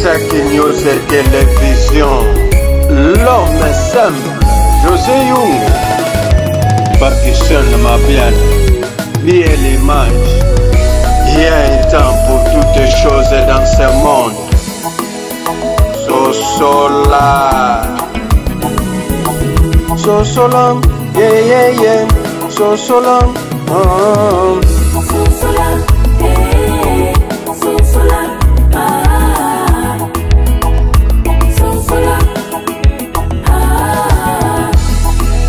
Isaac News Télévision. L'homme simple, José Young. Pakistan Mabian. Bien l'image. Il y a un temps pour toutes choses dans ce monde. Sosola. Sosola, yeah, yeah, yeah. Sosola, oh. Sosola, eh, sosola, ah. Sosola, ah.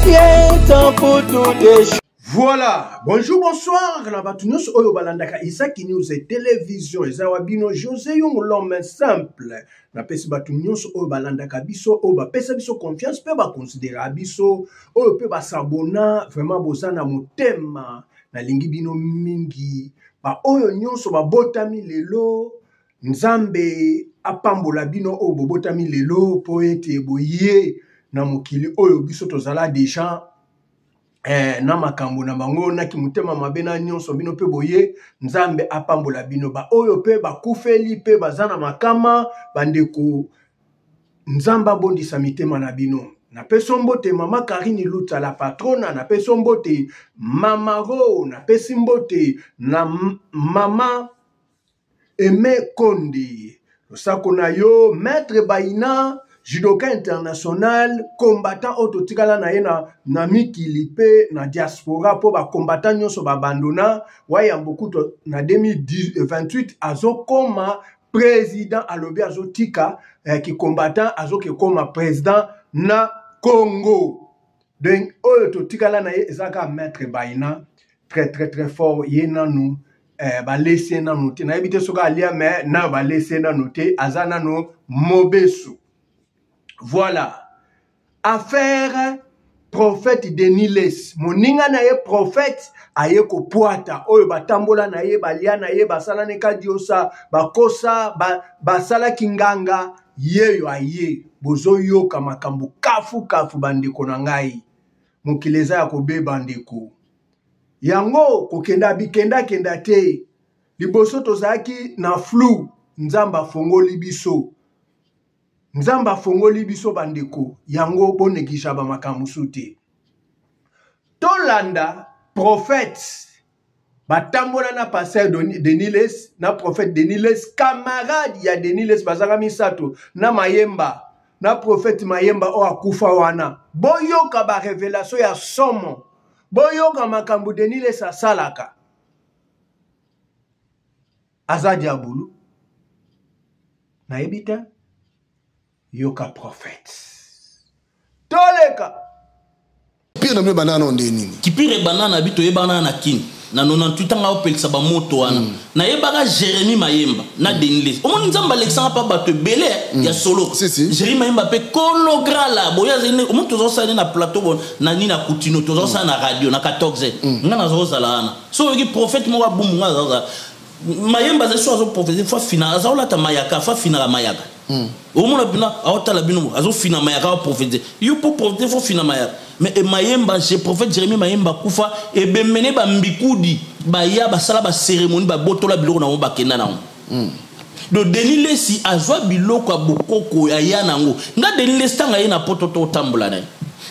Il y a un temps pour toutes choses. Voilà, bonjour, bonsoir na bato nyonso oyo balandaka Isaac News Télévision. Eza wa bino José Yung, l'homme simple. Napesi bato nyonso oyo balandaka biso, oyo bapesa biso confiance mpe bakonsidera biso, oyo mpe basabona, vraiment boza na motema. Nalingi bino mingi. Ba oyo nyonso babotami lelo, Nzambe apambola bino oyo bobotami lelo mpo ete boye na mokili oyo biso tozala deja na makambo na bango na kimotema mabe na nyonso. Bino mpe boye, Nzambe apambola bino. Ba oyo mpe bakufeli mpe baza na makama, bandeko, Nzambe abondisa mitema na bino. Napesi mbote mama Karine Luta la patrona, napesi mbote mama Ro, napesi mbote na mama Aimé Konde, losako na yo maître Baina, judoka international, combattant oyo totikala na ye na mikili mpe na diaspora, mpo ba combattant nyonso babandona wayambo kutu na 2028 azokoma président, alobi azotika ki combattant, azokekoma président na Congo. Donc oyo totikala na ye eza kaka maître Baina, très très très fort. Ye nanu balesi ye nanu te, nayebi te soki alia, mais nayo balesi ye nanu te, aza nanu mobesu. Voilà, affaire prophète Denis Lessie, moninga na ye prophète aye kopwata oyo batambola na ye, balia na ye, basala ne kadiosa, bakosa, basalaki nganga, yeyo aye. Bozoyoka makambo kafu kafu, bandeko na ngai, mokili eza ya kobeba ndeko. Yango kokenda bikenda kenda te. Liboso tozalaki na flou, Nzambe afongoli biso. Nzambe afongoli biso bandeko, yango bonegija ba makambo mosusu te. Tolanda prophète batambola na pasteur Denis Lessie, na prophète Denis Lessie, camarade ya Denis Lessie, bazalaka misato na Mayemba, na prophète Mayemba oyo akufa wana. Boyoka ba révélation ya somo, boyoka makambo Denis Lessie asalaka. Aza diabulu, nayebi te. Yoka prophète, toleka Pire na bino banana nde nini? Kipire banana bi toyebana na Kini na 98 ntango aopelisa bamoto wana. Nayebaka Jérémi Mayemba na Denis Lessie. Omoni Nzambe alekisanga mpa bato ebele ya solo. Si, si. Jérémi Mayemba mpe kolograla boye azali. Omoni tozosala nini na plateau bo na nini na Kutino, tozosala na radio na 14 nga nazozala wana. So oyoki prophète moko abumbu, nga nazozala. Mayemba azali so azoprophétise fa fina, azolata mayaka, fa finaka mayaka. Omona bino aotala bino, azofina mayaka, aprophétise. Yo mpo prophétise fo fina mayaka. Mais e Mayemba, je prophète Jérémie Mayemba kufa, ebemene bambikudi baya basala bacérémonie, babotola biloko nango, bakenda nango. Donc Denis Lessie azwa biloko ya bokoko aya nango. Nga Denis Lessie ntango aye na poto to otambola na ye,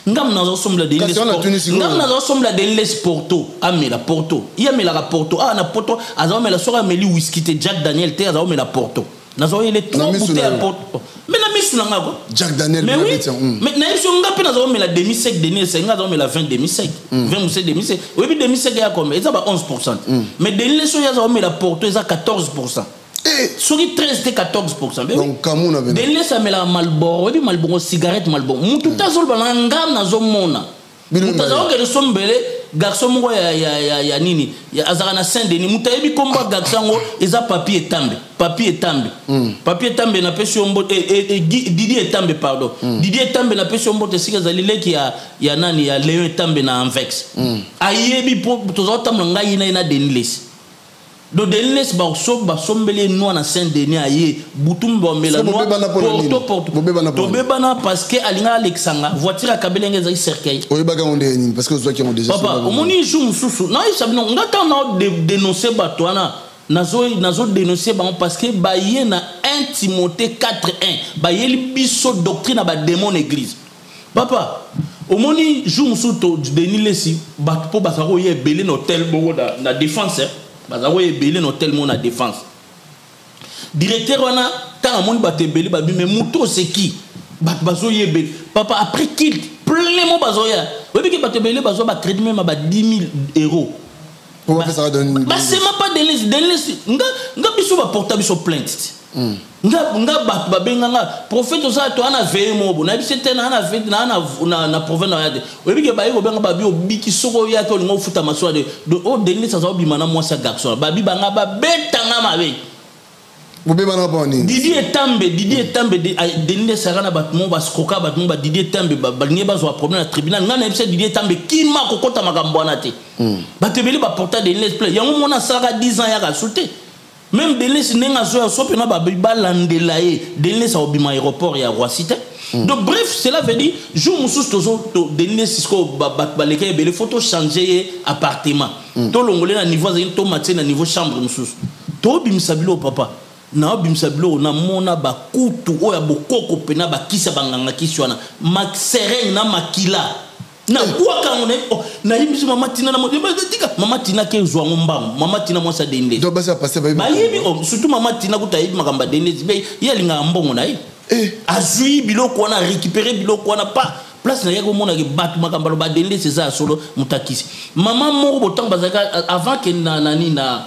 ngam nazosombela Denis Kasi wana tuni sikoyo. Ngam nazosombela Denis Lessie Porto, amela Porto. Ye amelaka Porto awa na poto, azomela soki ameli whisky te, Jack Daniel te, azomela Porto. Nazoyele trois misu bouteilles na ya yo. Porto, mais na misu na nga ko Jack Daniel. Mais oui, Bina Beti. Mais nayebi so nga mpe nazomela demi sec. Denis Lessie nga azomela 20 demi sec, 20 muse demi sec. Oyebi demi sec ya combien? Eza ba 11. Mais Denis Lessie oyo azomela Porto eza 14. Eh, Soki 13 te, 14. Mais oui. Donc kamuna bena. Denis Lessie amelaka Malboro. Oyebi Malboro, cigarette Malboro. Mutu te azoloba na nga, nazomona Bino moto mibale. azalaki sombele garçon moko ya nini azalaka na Saint Denis. Moto ayebi kombo ya garçon yango eza Papi Etambe. Papi Etambe, Papi Etambe, napesi yo mbote. Didi Etambe, pardon, Didi Etambe, napesi yo mbote esika ezali, leki ya nani, ya Léon Etambe na Anvex. Ayebi mpo tozakotambola ngai na ye na Denis Lessie. Donc Denis Lessie basombeli ye noa na Saint Denis, aye butu bamela So noa. bobebana mpo na nini? Porto, Porto. Bobebana mpo na nini? Tobebana parce que alingaka alekisanga voiture akabeli nga, ezali cercueil. Oyebaka yango nde nini? Parce que ozwaki yango déjà. Papa, omoni jour mosusu nayebisa bino, nga ntango nao dénonce bato wana, nazo dénonce bango parce que baye na haine. 1 Timothée 4 1 bayeli biso doctrine ya badémon na église. Papa, omoni jour mosusu to Denis Lesi, bato mpo bazala koya ebele na hotel bongo na Défense, bazala koya ebele na hotel moko na Défense. Directeur wana, ntango amoni bato ebele, babi: "Me moto oseki, bato bazoya ebele." Papa, après culte plein mo bazoya, oyebi ke bato ebele bazwa bacrédit même ba 10 000 euros. Po bapesaka Denis? Basema pa Denis. Denis, nga biso baporta biso plainte ti. Nga bato babenga nga: "Prophète, osala to ana veye moko bo." Nayebi se te na ana veye na na province na ya te. Oyebi ke baye kobenga, babi: "Obiki soki oyaki, olinga ofuta masuwa de." Oyo Denis aza obima na mwasi ya garçon, babi banga babetanga mabe. Bobebana mpo nini? Didi Etambe, Didi Etambe, Denis esaka na bato moko basikoka, bato moko badidi Etambe balingi bazwa problème na tribunal. Ngai nayebisa Didi Etambe: "Kima kokɔta makambo wana te." Bato ebele baporta Denis plainte. Yango mona asalaka 10 ans yaka su te. Même Denis, ndenge azoya so mpena balandela ye, Denis aobima aéroport ya Roissy te. Donc bref, cela veut dire jour mosusu tozo Denis sikoyo bato baleka ebele, faut tochange ye appartement, tolongole na niveau azali, tomatie na niveau chambre mosusu. Tobimisa biloko, papa, naobimisa biloko, namona bakutu oyo ya bokoko mpena bakisi ya banganga, kisi wana seringue na makila, nabwaka yango. Nayebisi mama Tina, tika mama Tina ke ezwa yango mbango. Mama Tina, mwasi adendesi. Donc basi ya pasteur bayebi? Bayebi, oh, surtout mama Tina kuta ayebi makambo adendesi mpe ye alingaka mbongo na ye. Azwi biloko wana, récupéré biloko wana pa place na ye, komonaki bato makambo alo badendesi eza ya solo. Moto akisi mama moko botango bazalaki avant kende na nani na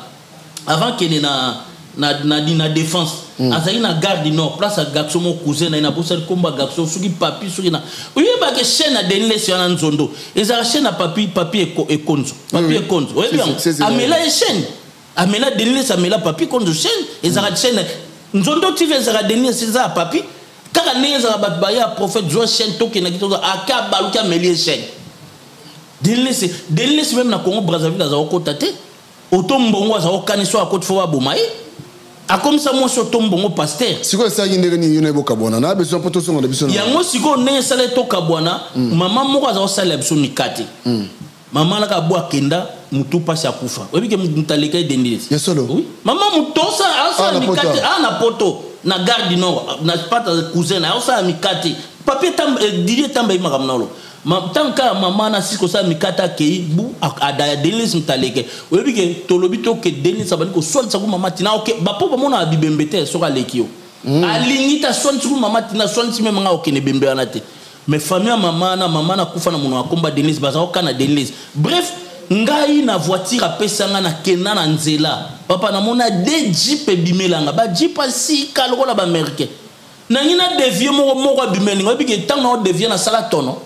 avant kende na Défense, azalaki na Gare du Nord, place ya garçon moko, cousin na ye, nabosali nkombo ya garçon, soki Papi, soki na oyebake chaîne ya Denis Lesi wana nzondo ezalaka chaîne ya Papi, Papi Ekonzo, Papi Ekonzo, oyebi yango? Amela ye chaîne, amela Denis Lesi, amela Papi Ekonzo chaîne. Ezalaka chaîne Nzondo TV, ezalaka Denis Lesi, eza ya Papi. Kaka ndenge ezalaka, bato baya: "Prophète, zwa chaîne." Tokendaki, toza aka baluki, ameli ye chaîne Denis Lesi. Denis Lesi même na Congo Brazzaville aza kokota te. Oto mbongo aza kokani so akoti, fo baboma ye, akomisa mwasi oto mbongo pasteur. Sikoyo esalaki ndenge nini yo na ebokabwana na besoin mpo tosonga na biso? Yango sikoyo ndenge esala tokabwana, mama moko aza kosalela biso mikate. Mama naka abo akenda mutu mpasi, akufa. Oyebi ke mutu aleka edendeli? Ya solo? Oui, mama mutu asala mikate a na poto na Gare du Nord, na pata cousin na osala mikate. Papier Didi Etamba yebi makambo na olo. Ntango kaka mama na sisi kosala mikate, akei bu adaya Denis mutu aleke. Oyebi ke tolobi toke, Denis abandi koswanisa ku mama Tina oke bapo bamonaka bibembe te. Soki aleki yo, alingi te, aswanisi ku mama Tina, aswanisi meme nga okende ebembe wana te. Mais famille ya mama na mama nakufa na mono akomba Denis, baza kokana Denis. Bref, ngai na voiture apesanga, nakenda na nzela, papa, namona de jeep ebimelanga, bajeep asika lokola baaméricain. Nangi na dévier moko moko abimelinga. Oyebi ke ntango nao dévier, nasala tono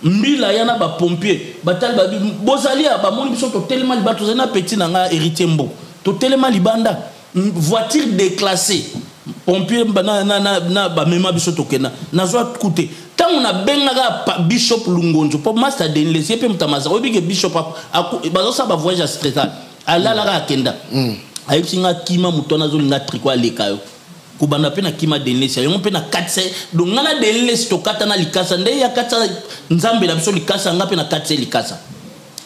mbila ya na bapompier batali, babi bozali ya bamoni biso totelema libanda, tozali na petit na ngai Héritier Mboko, totelema libanda, voiture déclassée, pompier na bamema biso, tokenda. Nazwa kute ntango nabengaka bishop Lungonzo mpo master Denles ye mpe moto amazaka. Oyebi ke bishop bazosala bavoyage ya stretal, alalaka, akenda, ayebisi nga: "Kima moto wana, azolinga triko aleka yo." Kobanda mpe na kima Denles yango mpe na katisa. Donc nga na Denles tokata na likasa nde ya katisa Nzambe na biso likasa, nga mpe na katisa likasa.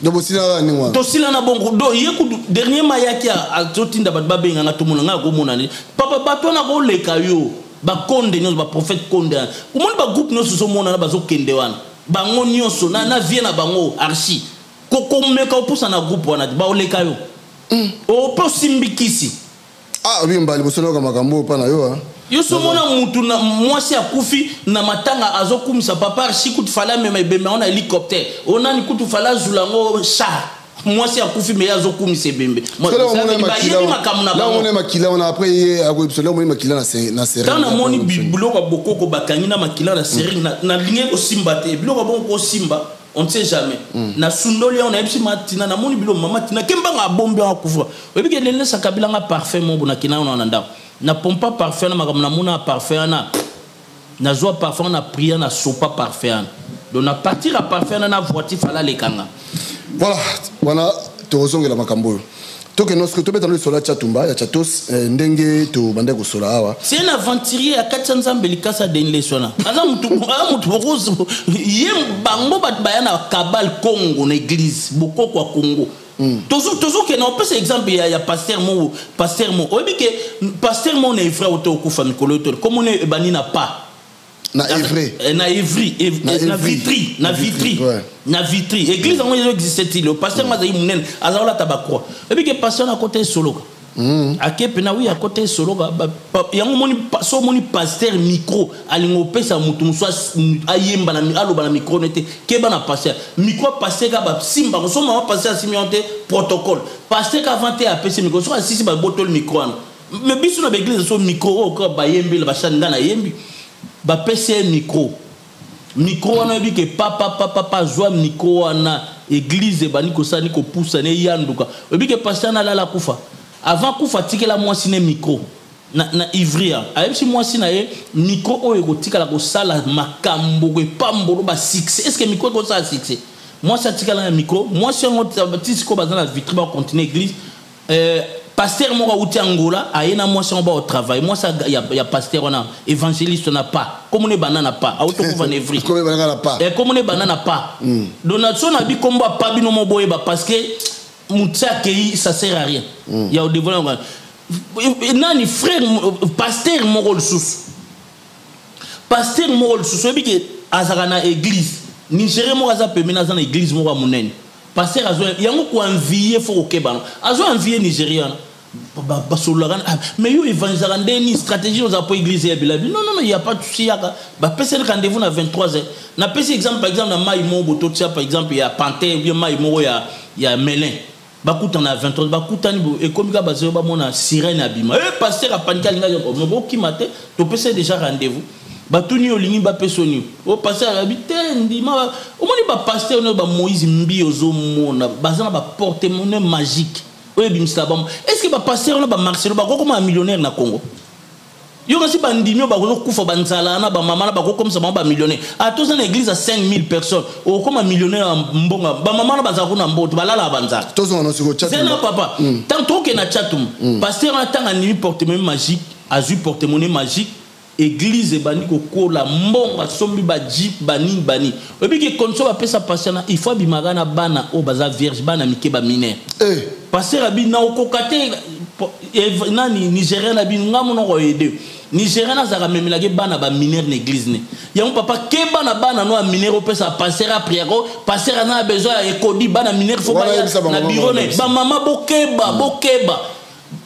Donc bosilaka ndenge wana? Tosila na bongo. Do ye kutu dernier mayaki azotinda bato babenganga, tomona ngai akomona nini. Papa, bato wana koleka yo, bakonde nyonso, baprophète konde wana, omoni bagroupe nyonso ozomonana bazokende wana, bango nyonso na vie na bango archi komeka opusa na groupe wana te, baoleka yo ope osimbi kisi. Ah, obi mbali liboso nayoka makambo oyo mpa na yo. Yo so omona mutu na mwasi akufi na matanga, azokumisa papa archi, kutu fale amema ebembe yango na hélicoptère, onani kutu fale azula yango char. Mwasi akufi, me ye azokumisa ebembe. Bayebi makambo na bango. Omoni makila wana, après ye akoyebisa omoni makila na seringue. Ntango namoni biloko ya bokoko bakangi na makila na seringue, nalingi kosimba te biloko ya bongo kosimba, on ne sait jamais. Nasundoli yango, nayebisi matina: "Namoni biloko." Mama Tina ke mbanga abombi yango, akufa. Oyebi ke lelesaka bilanga parfum mo nakenda yango na ndako, na pompa parfum wana, makambo namona parfum wana, nazwa parfum wana, prière, na sopa parfum wana. Donc na partir ya parfum wana na voiture fala alekanga. Voilà, wana tokozongela makambo oyo. Tokende soki tobeta no lisolo ya Chatumba ya Chatos, ndenge tobandaki kosola awa. C'est un aventurier ya kati ya Nzambe likasa. Denles wana aza mutu, aza mutu ye. Bango bato baya na kabal Congo, na église bokoko ya Congo. Tozokende, opesa exemple ya pasteur moko. Pasteur moko, oyebi ke pasteur moko na Evry oyo okufa mikolo oyo to komona ebandi na pa. Na Evry? Na Evry, na Vitry, na Vitry, na Vitry. Église yango ezo existe ti lelo. Pasteur ngo azali monene, aza kolata bacroix. Oyebi ke pasteur na akota esoloka, ake pena wi akota esoloka yango. Omoni, so omoni pasteur micro alingi opesa motu mosu ayemba, aloba na micro ne te, keba na pasteur. Micro, pasteur ka basimbako. So mama pasteur asimbi yango te, protocole. Pasteur ka avant te apesi micro, so asisi, babotoli micro wana. Mais biso na baéglise, so micro oyo kaka bayembela bachani, nga nayembi, bapesi ye micro. Micro wana, oyebi ke papa, papa azwa micro wana, église ebandi kosala ni kopusa ne eyanduka. Oyebi ke pasteur na alala, akufa. Avant kufa, atikela mwasi ne micro na Ivry. Ayebisi mwasi na ye: micro oyo ekotikala kosala makambo epambolo basuccès. Est ce que micro ekosala succès? Mwasi atikala na micro. Mwasi yango ti sikoyo baza na Vitry, bacontinue église. Pasteur moko awuti Angola, aye na mwasi yango, baotravaille. Mwasi ya pasteur wana, évangéliste na pa, komona ebanda na pa, awuti okufa na Evry. Komona ebanda na pa. Donc na so na bikombo apa bino mo boyeba, parce que motu akei, ça sert à rien ya odévoile nani. Frère pasteur moko lisusu, pasteur moko lisusu, oyebi ke azalaka na église nigérien moko aza pembeni, aza na église moko ya monene. Pasteur azo yango koenvie, fo kokebana, azo envie nigérien wana. Basololaka: mais yo évangélisaka ndeni? Stratégie ozala po église ya bilabi. Non, non, non, y a pas de souci, yaka. Bapeseli rendez-vous na 23 heures. Napesi exemple, par exemple na mai moko bototia, par exemple ya panthère, bien mai moko ya melin. Bakutana na 23, bakutani, ekomi kaka bazoyo, bamona sirène abima. E pasteur apaniki, alingaki me bokima te, topesa déjà rendez-vous. Batuni: olingi bapesa nini? O pasteur alobi te, ndima. Omoni bapasteur oyo, bamoïse mbi, ozomona baza na baporte monnaie magique oyo ebimisaka bango. Est ce que bapasteur wana, bamarcelo, bakokoma bamillionnaire na Congo? Yo kasi bandimi oyo bakozokufa banzala na bamama na bakokomisa bango bamillionnaire. Ata oza na église ya 5000 personnes, okokoma millionnaire ya mbongo bamama na bazala kuna mboto balalaka banzala. Tozonga na sikoyo. Zena papa, tant tokende na Tshatumba, pasteur wana, ntango andimi porte-monnaie magique, azwi porte-monnaie magique, église ebandi kokola, mbongo, asombi bajeep, banini banini. Oyebi ke condition bapesa pasteur na, il faut abimaka na bana oyo baza vierge, bana mike, bamineure. Pasteur abi na okoka te. Nani, nigérien na bino, nga monoko aide nigérien azalaka, amemelaki bana bamineure na église ne yango. Papa, keba na bana no ya mineure opesa pasteur apriako. Pasteur aza na besoin ya ekodi bana mineure, fo baya na bureau ne. Bamama, bokeba, bokeba.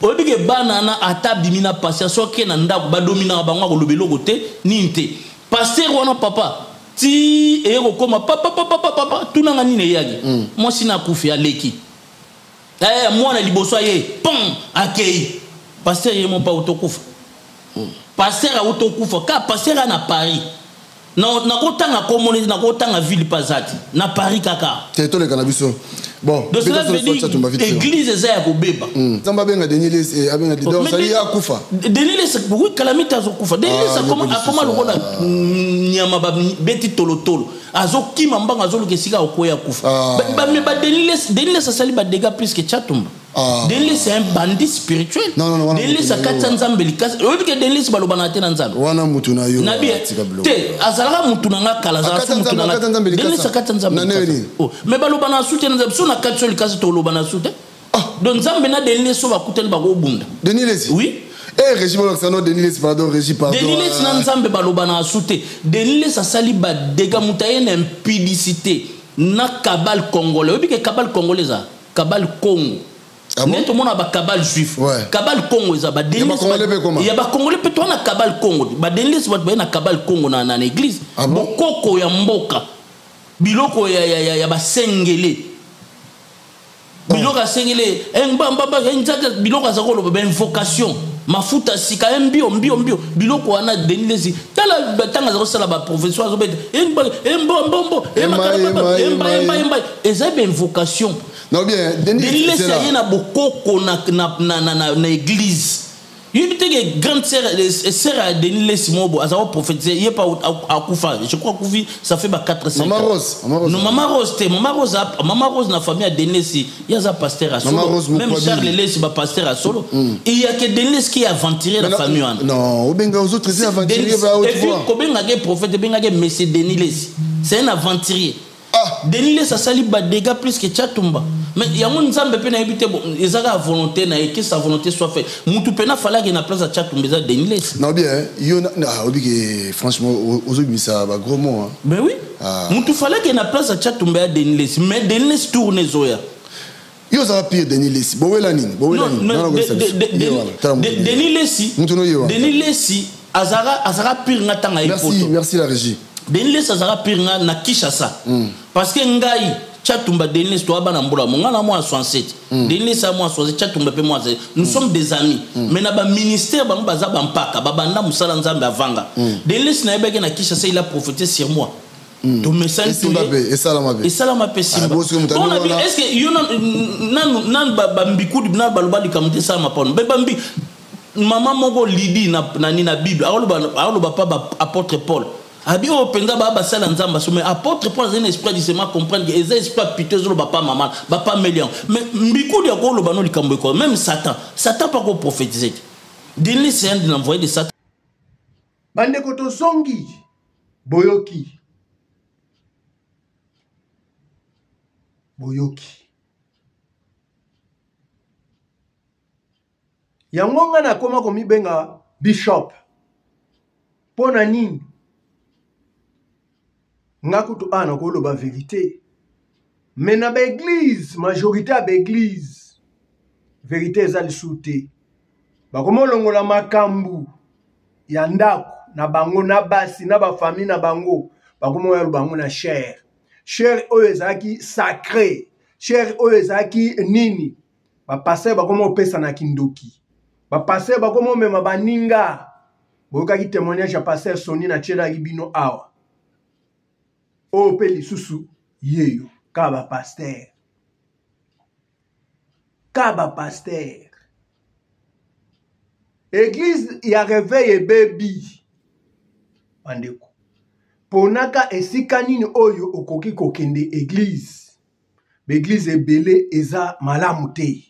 Oyebi ke bana na, ata abimi na pasteur, soki na ndako badominaka bango, akoloba eloko te, nini te. Pasteur wana, papa, ti eye kokóma papa, papa, papa, tunanga nini eyaki. Mwasi na akufi, aleki mwana liboso aye, pom, akei. Pasteur ye mo mpa autokufa. Pasteur autokufa ka pasteur a na Paris. Nakotanga komona neti nakotanga ville mpe aza te na Paris kaka. Te, toleka na biso. Bon. Donc cela veut dire église eza ya kobeba. Nzambe abenga Denis Lessie, abenga, donc sali akufa. Denis Lessie, oui, calamité, azokufa. Denis Lessie akoma lokola nyama babeti tolotolo, azokima mbango, azoluka esika akoya kufa. Mais ba Denis Lessie, Denis Lessie asali badégâts plus que Tshatumba. Denis Lessie, c'est un bandit spirituel. Non, non, non. Denis Lessie akati ya Nzambe likasi. Oyebi ke Denis Lessie balobana te na Nzambe. Wana mutu na yo. Nabi te, azalaka mutu na nga kala, azalaka mutu na nga. Denis Lessie akati ya Nzambe. Oh, mais balobana su te na Nzambe. So na kati so likasi, tolobana su te. Donc Nzambe na Denis Lessie so bakutani, bakobunda. Denis Lessie? Oui. Eh, Régie, bon, Denis Lessie, pardon, Régie, pardon. Denis Lessie na Nzambe balobana su te. Denis Lessie asali badégâts, moto aye na impudicité na cabale congolais. Oyebi ke cabale congolais eza cabale Congo. Ah bon? Nde tomona bacabale juif. Cabale Congo eza. Ya bacongolais mpe Ya bacongolais mpe toa na cabale Congo. Badenis Lessie, bato baye na cabale Congo na église. Ah bon? Bokoko ya mboka, biloko ya basengele, biloko asengele ngbambamba nzaka, biloko aza koloba bainvocation, mafuta sika, mbio mbio mbio, biloko wana. Denis Lessie, tala ntango aza kosala baprofession, azobeta mbombo, Emba, emba, emba, emba. Emba eza bainvocation. Non, bien, Denis Denis Lessie c'est là. aye na bokoko na église. Yebi te ke grande sœur, sœur ya Denis Lessie moko aza koprophétise ye pa akufa. Je crois akufi, ça fait ba 4 5 Mama ans. Rose, Mama Rose. Non, Mama Rose te. Mama Rose, Mama Rose na famille ya Denis Lessie, ye aza pasteur ya Mama solo. Rose Même Mukwabi. Charles Lessie, bapaster ya solo. Il y a que Denis Lessie qui a aventuré la Mais non, famille wana. Non, obenga aux autres, c'est aventurier, Denis- va haute et puis voix. kobengaki prophète, ebengaki monsieur Denis Lessie, c'est un aventurier. Ah. Denis Lessie asali badégâts plus que Tshatumba. Mais yango Nzambe mpe nayebi te, bon, eza kaka volonté na ye, que sa volonté soit faite. Mutu mpe nafalaki na place ya Tshatumba eza Denis Lessi. Na bien yo na obi ke franchement ozobimisa ba gros mots hein. Ben oui. Ah. Mutu falaki na place ya Tshatumba ya Denis Lessi, mais Denis Lessi tourne ezoya. Yo ozala pire Denis Lessi. Bowela nini? Bowela nini? Denis Lessi. Mutu no yewa. Denis Lessi azara azara pire nga tanga ye poto. Merci, merci la régie. Denis Lessi azara pire nga na Kinshasa. Parce que ngai Tshatumba Denis Lessi toa bana mbula mo nga na mwa 67. Denis Lessi a mwa 67, Tshatumba pe mwa 67. Nous sommes des amis. Mais na ba ministère bango baza ba mpaka, ba banda musala Nzambe avanga. Denis Lessi na yebaki na Kinshasa, il a prophétisé sur moi. Tomesani esalama mpe simba. Est ce que yo nanu nanu bambikudi nanu baloba likambo te esalama pano mpe bambi mama moko Lidi nani na Bible aoloba pa ba apôtre Paul abi oyo mpenza baa basala Nzambe aso, mais apôtre Paul azali na esprit ya discernement, comprendre que eza esprit ya pito ezoloba pa mama bapameli yango. Mais mbikudi akoloba no likambo eko même Satan, Satan mpe akoprophétise te. Denis c'est un envoyé de Satan. Bandeko, tozongi, boyoki, boyoki yango. Ngai nakoma komibenga bishop mpo na nini? Nga kutu awa nakoloba vérité, mais na baeglise, majorité ya baeglise, vérité eza lisusu te. Bakomolongola makambo ya ndako na bango na basi na bafamille na bango, bakomoya bango na chair. Chair oyo ezalaki sacré, chair oyo ezalaki nini? Bapaster bakoma opesa na kindoki, bapaster bakoma omema baninga. Boyokaki témoignage ya paster Soni na tielaki bino awa. Oyo mpe lisusu yeyo kaka bapaster, kaka bapaster. Eglise ya réveil ebebi. Bandeko, ponaka esika nini oyo okoki kokende eglise. Baeglise ebele eza malamu te,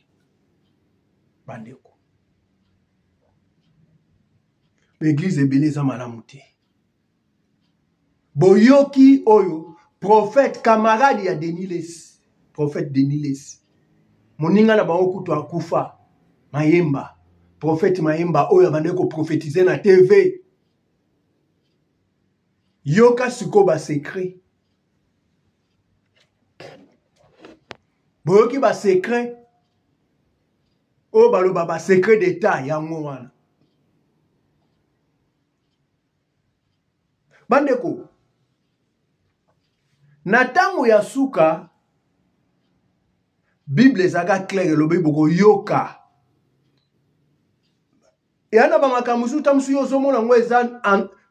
bandeko. Baeglise ebele eza malamu te. Boyoki oyo prophète camarade ya Denis Lessi, prophète Denis Lessi, moninga na bango kutu akufa, Mayemba, prophète Mayemba oyo abandaki koprophétise na TV. Yoka sikoyo basecret. Boyoki basecret oyo baloba, basecret d'état yango wana. Bandeko, na ntango ya suka, Bible ezalaka claire, elobi bokoyoka eya na bamakambo mosusu. Ta mosusu yo ozomona yango eza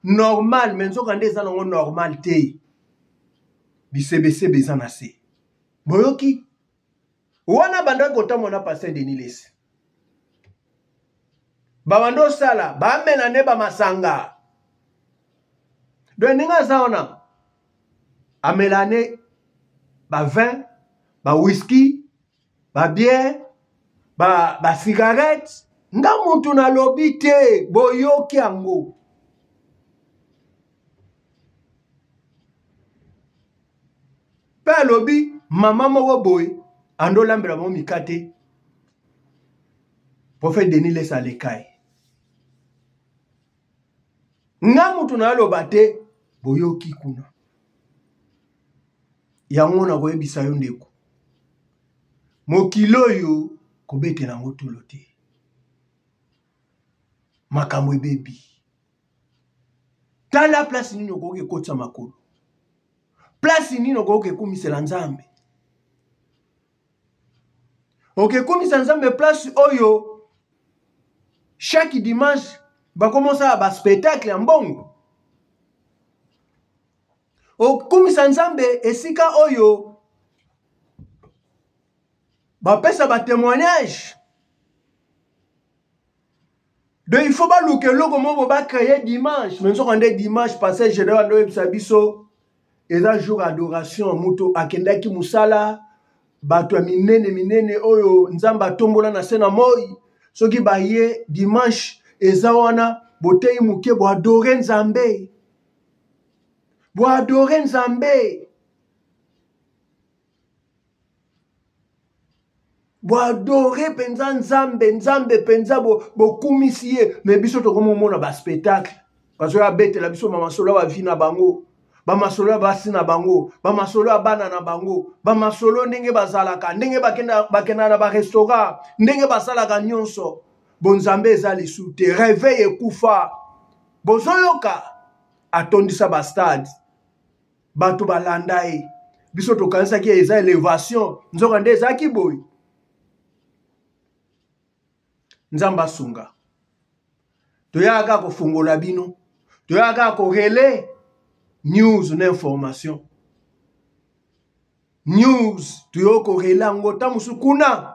normal, me nzoka nde eza nango normal te. Bisebesebe eza na se. Boyoki wana bandaki kotambola na paster Denis Lesi, babanda osala bamela nde bamasanga. Donc ndenge aza wana, amela ne bavin, bawhisky, babiere, basigarete. Ba nga mutu nalobi te, boyoki yango. Mpe alobi mama moko boye andolambela bango mikate. Prophète Denis Lesa alekai. Nga mutu naloba te, boyoki kuna yango. Nakoyebisa yo ndeko, mokili oyo kobetela yango tolo te, makambo ebebi. Tala place nini okoki ekotisa makolo, place nini okoki ekumisela Nzambe. Okekumisa Nzambe place oyo chaque dimanche bakomosala baspectacle ya mbongo? Okumisa Nzambe esika oyo bapesa batémoignage? Donc il faut baluka eloko moko bacreye dimanche. Mais nzoka nde dimanche passé, général ando oyebisa biso eza jour adoration. Moto akendaki mosala, bato ya minene minene oyo Nzambe atombola na se na moi, soki baye dimanche eza wana, boteyi moke, boadore Nzambe, boadore Nzambe. Boadore mpenza Nzambe, Nzambe mpenza bokumisi ye. Me biso tokomi komona baspectacle, bazoya betela biso bamasolo ya bavi na bango, bamasolo ya basi na bango, bamasolo ya bana na bango, bamasolo ndenge bazalaka, ndenge bakendaka na barestaurant, ndenge basalaka nyonso. Bonzambe eza lisu te, reveil ekufa. Bozoyoka, atondisa bastade, bato balanda ye. Biso tokanisaki eza elevation, nzoka nde ezalaki boye. Nzambe asunga. Toyaka kaka kofungola bino, toyaka kaka korele news na information news, toyoki korele yango. Ntango mosusu kuna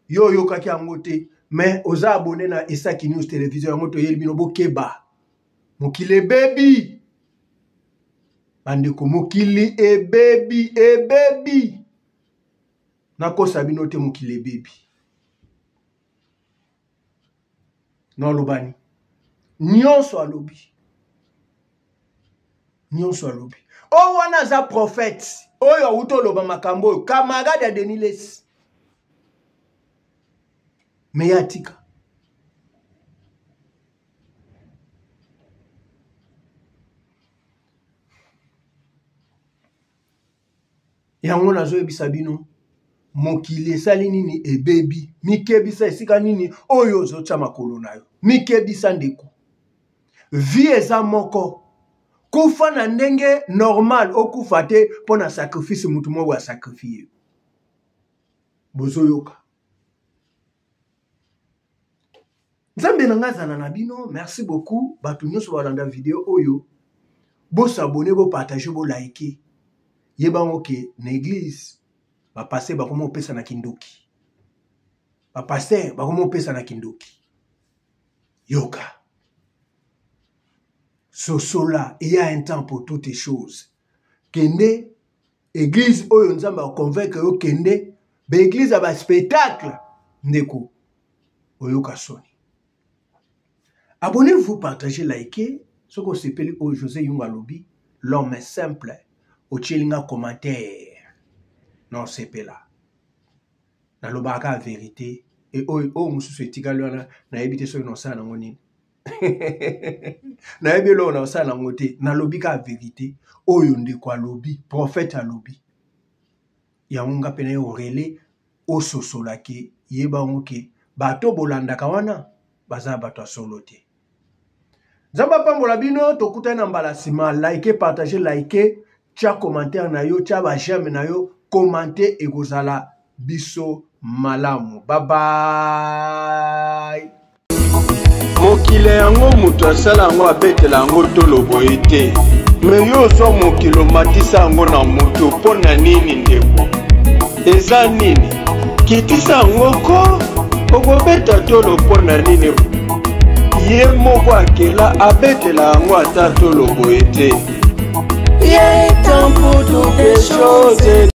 yo oyokaki yango te, mais oza abonné na Esaki News Television, yango toyeli bino. Bokeba, mokili ebebi bandeko, mokili ebebi, ebebi, nakosa bino te, mokili ebebi. Nalobani nyonso alobi, nyonso alobi. Oyo wana aza prophète oyo awuti oloba makambo oyo, camarade ya Denis Lessi, me ye atika. Yango nazoyebisa bino, mokili esali nini? Ebebi. Mikebisa esika nini oyo ozotya makolo na yo. Mikebisa ndeko, vie eza moko. Kufa na ndenge normal, okufa te mpo na sacrifice motu moko asakrifie. Bozoyoka? Nzambe na ngai azala na bino. Merci beaucoup bato nyonso balanda video oyo. Bosabone, bopartage, bolike. Yebango ke na église bapaster bakoma kopesa na kindoki, bapaster bakoma kopesa na kindoki. Yoka, sosola, il y a un temps pour toutes choses. Kende église oyo Nzambe aconvaincre yo, kende baeglise ya baspectacle ndeko, oyoka soni. Abonnez-vous, partagez, likez. Soki osepeli oyo José Yunga alobi, l'homme est simple, otieli nga commentaire na osepela. Nalobaka kaka vérité, e oyo oyo mosusu etikali wana nayebi te soki nasala nango nini, nayebi eloko na osala nango te. Nalobi kaka vérité oyo ndeko alobi, prophète alobi yango, nga mpe naye orele ososola ke yeba yango ke bato bolandaka wana baza bato ya solo te. Nzambe apambola bino, tokutani na mbala nsima. Like, partage, like, tia commentaire na yo, tia ba j'aime na yo, commente, ekozala biso malamu. Bye bye. Mokili yango moto asala yango, abetela yango tolo boye te. Me yo ozwa mokili, omatisa yango na moto mpo na nini ndeko? Eza nini? Kitisa yango ko, okobeta tolo mpo na nini? Ye moko akela, abetela yango ata tolo boye te. Il y a un temps pour toutes les choses.